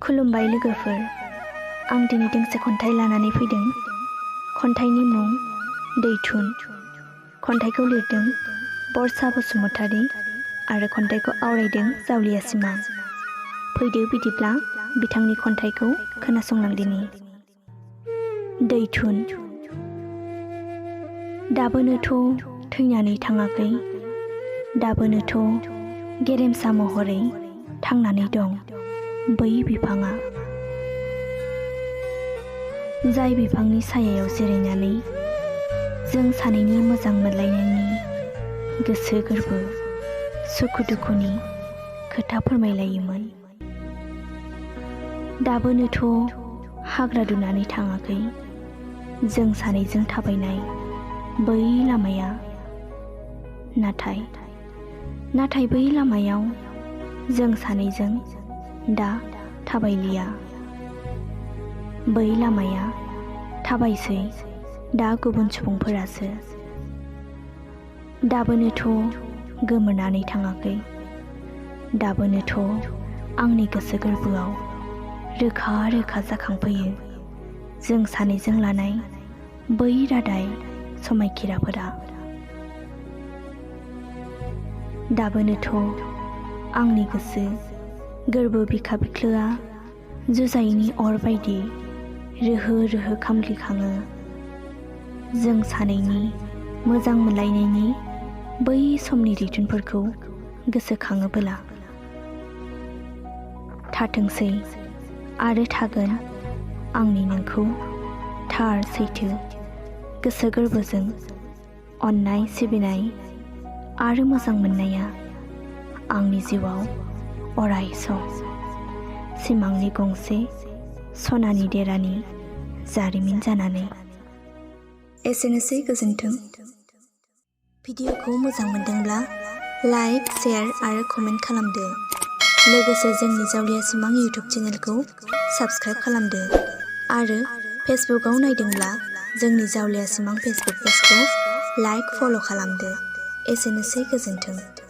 खुलुमबाय लोगोफोर, आं दिनै दोंसे खन्थाइ लानानै फैदों। खन्थाइनि मुं दैथुन। खन्थाइखौ लिरदों बर्षा बसुमतारी आरो खन्थाइखौ आवरायदों जावलिया सिमा। फैदो बिदिब्ला बिथांनि खन्थाइखौ खोनासंलांदिनि। दैथुन। दाबोनोथ' थैनानै थाङाखै, दाबोनोथ' गेरेमसा महरै थांनानै दं बै बिफाङा। जाय बिफांनि सायायाव जिरायनानै जों सानैनि मोजां मोनलायनायनि गोसो गोरबो सुखु दुखुनि खोथा फोरमायलायोमोन। दाबोनोथ' हाग्रा दुनानै थाङाखै जों सानैजों थाबायनाय बै लामाया। नाथाय बै लामायाव जों सानैजों दा थाबायलिया। बै लामाया थाबायसै दा गुबुन सुबुंफोरासो। दाबोनोथ' गोमोरनानै थाङाखै, दाबोनोथ' आंनि गोसो गोरबोआव रोखा रोखा जाखांफैयो जों सानैजों लानाय बै रादाय समायखिराफोरा। दाबोनोथ' आंनि गोसो गोरबो बिखा बिख्लोआ जुजाइनि अर बायदि रोहो रोहो खामग्लिखाङो जों सानैनि मोजां मोनलायनायनि बै समनि दैथुनफोरखौ गोसोखाङोबोला। थाथोंसै आरो थागोन आंनि नोंखौ थार सैथो गोसो गोरबोजों अननाय सिबिनाय आरो मोजां मोननाया आंनि जिउआव अराय सम सिमांनि गंसे सनानि देरानि जारिमिन जानानै। एसेनोसै, गोजोन्थों। भिडिअखौ मोजां मोनदोंब्ला लाइक, शेयार आरो कमेन्ट खालामदो। लोगोसे जोंनि जावलिया सिमां इउटुब चेनेलखौ साबस्क्राइब खालामदो आरो फेसबुकआव नायदोंब्ला जोंनि जावलिया सिमां फेसबुक पेजखौ लाइक, फल' खालामदो। एसेनोसै, गोजोन्थों।